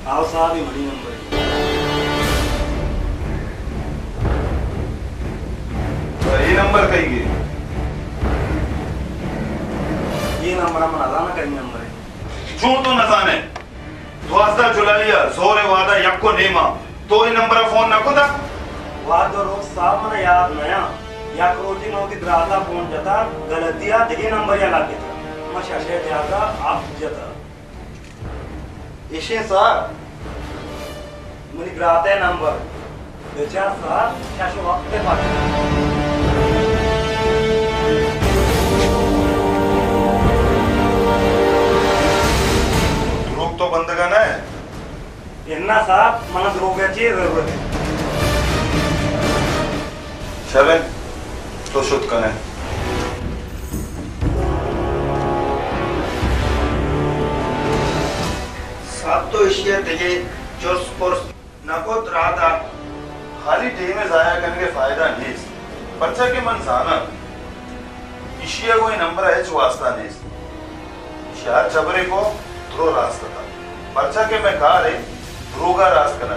آؤ صاحب، اے منی نمبر اِنت۔ اے نمبر کئی اِنت؟ اے نمبر من نزاناں کئی نمبر اِنت۔ چون تو نزانے؟ دوازدہ جولائی ءَ زور ءِ وہد ءَ یک ءُ نیم ءَ تو اے نمبر ءَ فون نہ کتگ؟ وہد ءُ روچ صاحب من ءَ یات نہ اَنت۔ یک روچے من وتی برات ءَ فون جتگ، غلطی ءَ دگہ نمبرے ءَ لگتگ۔ من شش ءِ جاگہ ءَ ہپت جتگ۔ ایشیں صاحب، منی برات ءِ نمبر۔ بچار صاحب، شش ءُ ہپت ءِ پد۔ دروگ تو بندگ ءَ نہ ئے؟ اناں صاحب، من ءَ دروگ ءِ چے ضرورت اِنت؟ شر اِنت، تو شت کن ئے۔ صاحب، تو ایشی ءَ دگہ جست پرس نہ کت، راہ دات۔ خالی ٹیم ءِ ضائع کنگ ءِ فائدہ نیست، پرچا کہ من زاناں ایشی ءَ گوں اے نمبر ءَ ہچ واسطہ نیست۔ ایشی ءَ ہرچ ہبرے کو، درو راست اتاں، پرچا کہ مئے کار اِنت دروگ ءَ راست کنگ،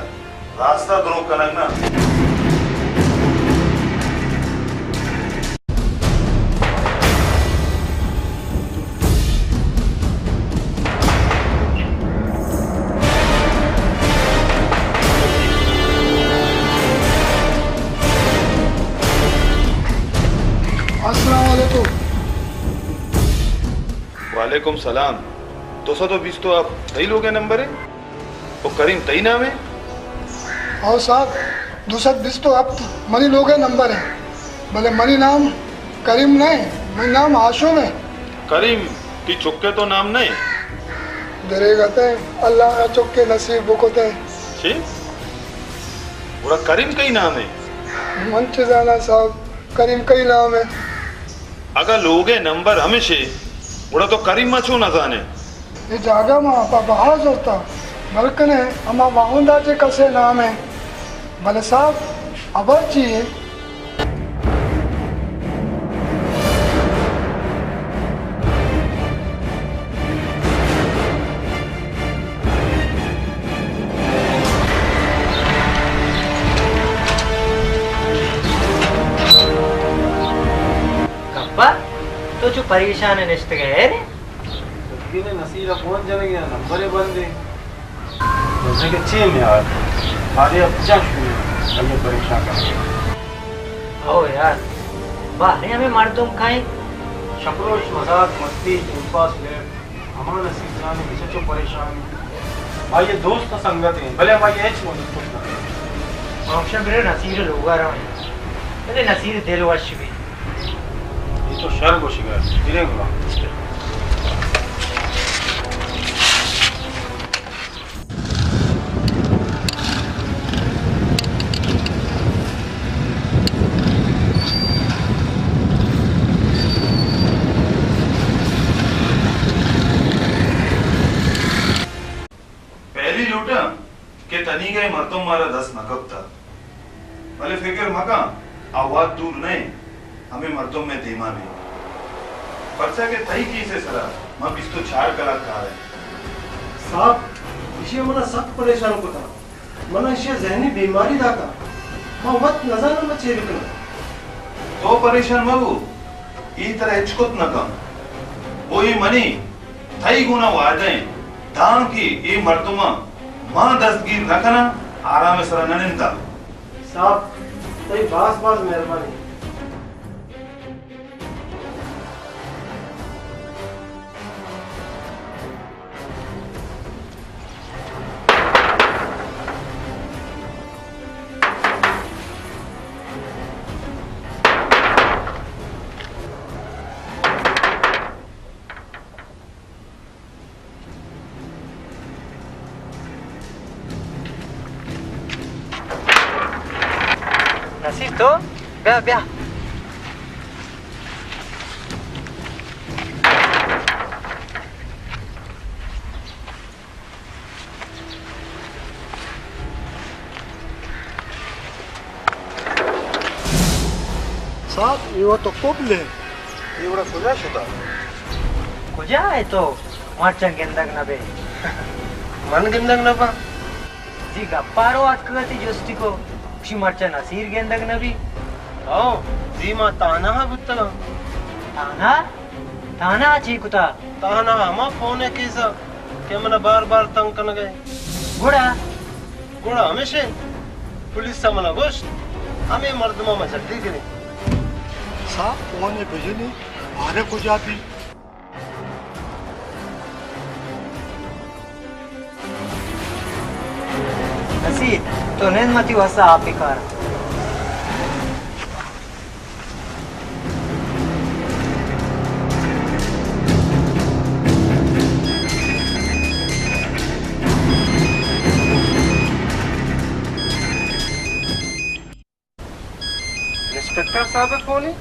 راست ءَ دروگ کنگ نہ۔ السلام علیکم۔ وعلیکم سلام۔ دو سد ءُ بیست ءُ ہپت تئی لوگ ءِ نمبر اِنت؟ او کریم، تئی نام اِنت؟ او صاحب، دو سد بیست ءُ ہپت منی لوگ ءِ نمبر اِنت، بلے منی نام کریم نہ اِنت، منی نام ہاشم اِنت۔ کریم، تئی چک ءِ تو نام نہ اِنت؟ دریغت اِنت، اللہ ءَ چکے نصیب بکت اِنت۔ چی؟ گڑا کریم کئی نام اِنت؟ من چے زاناں صاحب، کریم کئی نام اِنت؟ اگاں لوگ ءِ نمبر ہمیش اِنت، گڑا تو کریم ءَ چون نہ زان ئے؟ اے جاگہ ما پہ بہا زرتہ، بلکنے ہما واہند ءَ چہ کسے نام اِنت۔ بلے صاحب، ہبر چی اِنت؟ گپا، تو چو پریشان نشتگ ئے، اے رے؟ تو دیگہ نصیر ءَ فون جنگ ءَ نمبر بند اِنت۔ بزگ چی میار؟ آرے اب کجا شروع؟ آئی پریشان کر۔ او یار، بارے ہمے مردم کئے؟ شپ روچ مزاق مستی، ٹائم پاس لیٹ۔ ہما نصیر جان ءَ چچو پریشان۔ آئی دوست ءُ سنگت اِنت، بلے ہمائی ہچ مدد کت نہ کنت۔ ما ہمشہ برے نصیر ءِ لوگ ءَ رویں۔ بلے نصیر ءِ دل وش بی۔ اے تو شر گوشگ ءَ ئے۔ برے گڑا۔ پہلی لوٹاں کہ تنیگہ اے مردم مارا دست نہ کپتہ۔ بلے فکر مکن، آ وھد دور نہ اِنت، ہمے مردم مئے دیما بیت۔ پرچا کہ تئی کیس ءِ سرا ما بیست ءُ چار کلاک کار ایں۔ صاحب، ایشی ءَ منا سک پریشان کتہ۔ منا ایشی ءَ ذہنی بیماری داتہ۔ ما وت نزاناں ما چے بکناں۔ تو پریشان مبو، اے ترا ہچ کت نہ کنت۔ او اے منی تئی گونا وعدہ اِنت، دانکہ اے مردماں ما دستگیر نہ کناں، آرام ءِ سرا نہ ننداں۔ صاحب، تئی باز باز مہربانی۔ نصیر تو؟ بیا، بیا۔ صاحب، اے وت تو کبل ئے۔ اے وڑا کجا شتا؟ کجا ئے تو؟ مرچاں گندگ نہ بئے۔ من گندگ نہ باں؟ زی گپارو اتکگ ءُ تئی جستی کو، گوشی مرچا نصیر گندگ نہ بی۔ او، زی ما تھانہ ءَ بوتگاں۔ تھانہ؟ تھانہ ءَ چی کتا؟ تھانہ ءَ ہما فون ءِ کیس ءَ کہ من ءَ بار بار تنگ کنگ ءَ۔ گڑا؟ گڑا ہمیش انت، پولیس ءَ من ءَ گوشت، ہمے مردم ءَ ما جلدی گریں۔ صاحب، فون ءِ بجلی بارے کجا بی؟ نصیر، تو نند، من تئی واسطہ آپ ءَ کاراں۔ انسپکٹر صاحب ءِ فون اِنت۔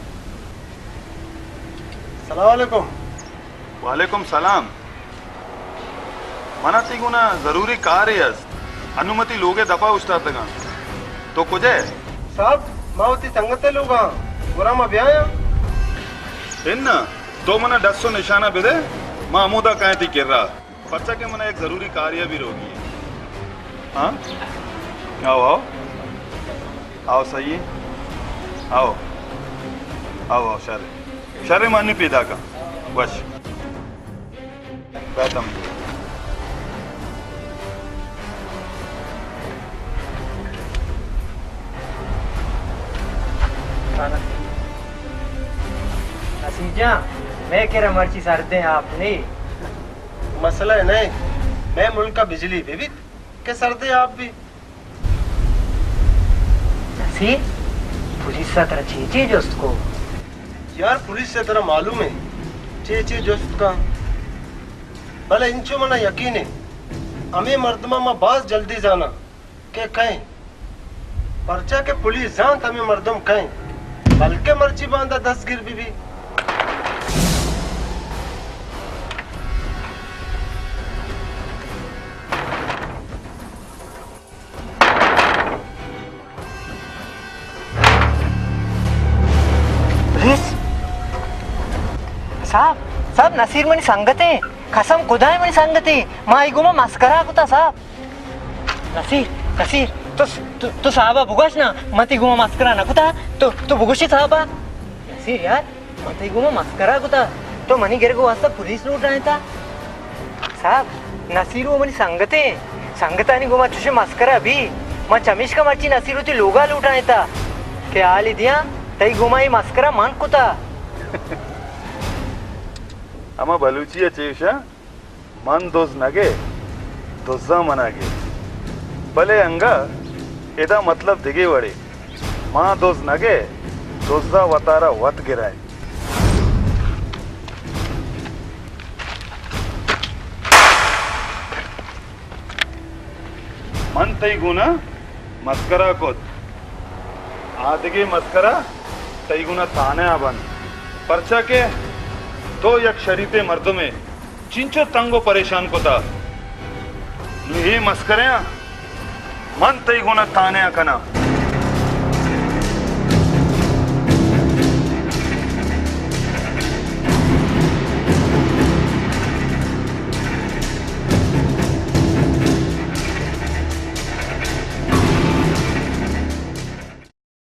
السلام علیکم۔ وعلیکم سلام۔ من ءَ تئی گون ءَ ضروری کارے است۔ انوں من تئی لوگ ءِ دپ ءَ اوشتاتگاں۔ تو کجا ئے؟ صاحب، ما وتی سنگت ءِ لوگ ءَ آں۔ گڑا ما بیایاں؟ اناں، تو من ءَ ڈس ءُ نشانہ بدئے، ما ہمودا کایاں تئی کرا۔ پرچا کہ من ءَ یک ضروری کارے ءَ بھی روگی اِنت۔ ہاں؟ آؤ، آؤ۔ آؤ، صحیح ہے۔ آؤ۔ آؤ، آؤ، شر۔ شر، من نی پیداک آں۔ وش۔ بہت ہم۔ نصیر جان، مئے کرا مرچی سردیں آپ نے۔ مسئلہ نہ اِنت، مئے ملک ءَ بجلی بہ بیت کہ سردیں آپ بی۔ نصیر، پولیس ءَ ترا چے چے جست کو؟ یار، پولیس ءَ ترا معلوم اِنت چے چے جست کن، بلے انچو من ءَ یقین اِنت، ہمے مردم ءَ ما باز جلدی زاناں کہ کئے اِنت، پرچا کہ پولیس زانت ہمے مردم کئے اِنت، بلکہ مرچی باندا دستگیر بہ بی۔ پولیس؟ صاحب، صاحب، نصیر منی سنگتے، قسم خدا ءَ منی سنگتے، ما آئی گوما مسکرا کتا صاحب۔ نصیر، نصیر، تو، تو، تو صاحبا بگوش نا، من تئی گوما مسکرا نہ کتا، تو، تو بگوشی صاحبا۔ نصیر یار، من تئی گوما مسکرا کتا، تو منی گرگ واسطہ پولیس لوٹائینتا۔ صاحب، نصیر وَ منی سنگتے، سنگتانی گوما چوشیں مسکرا بی، من چمیشکا مرچی نصیر وتی لوگا لوٹائینتا کہ حالی دیاں تئی گوما اے مسکرا من کتا۔ ہما بلوچی ءَ چے گوشاں؟ من دز نہ گے، دزاں منا گے۔ بلے انگا ادا مطلب دگے وڑے۔ من دز نہ گے، دزا وتارا وت گرائے۔ من تئی گونا مسکرا کت۔ آدگہ مسکرا تئی گونا تھانہ ءَ بنت، پرچا کہ تو یک شریفیں مردمے، چنچو تنگ ءُ پریشان کتا۔ نوں اے مسکرا من تئی گونا تھانہ ءَ کناں۔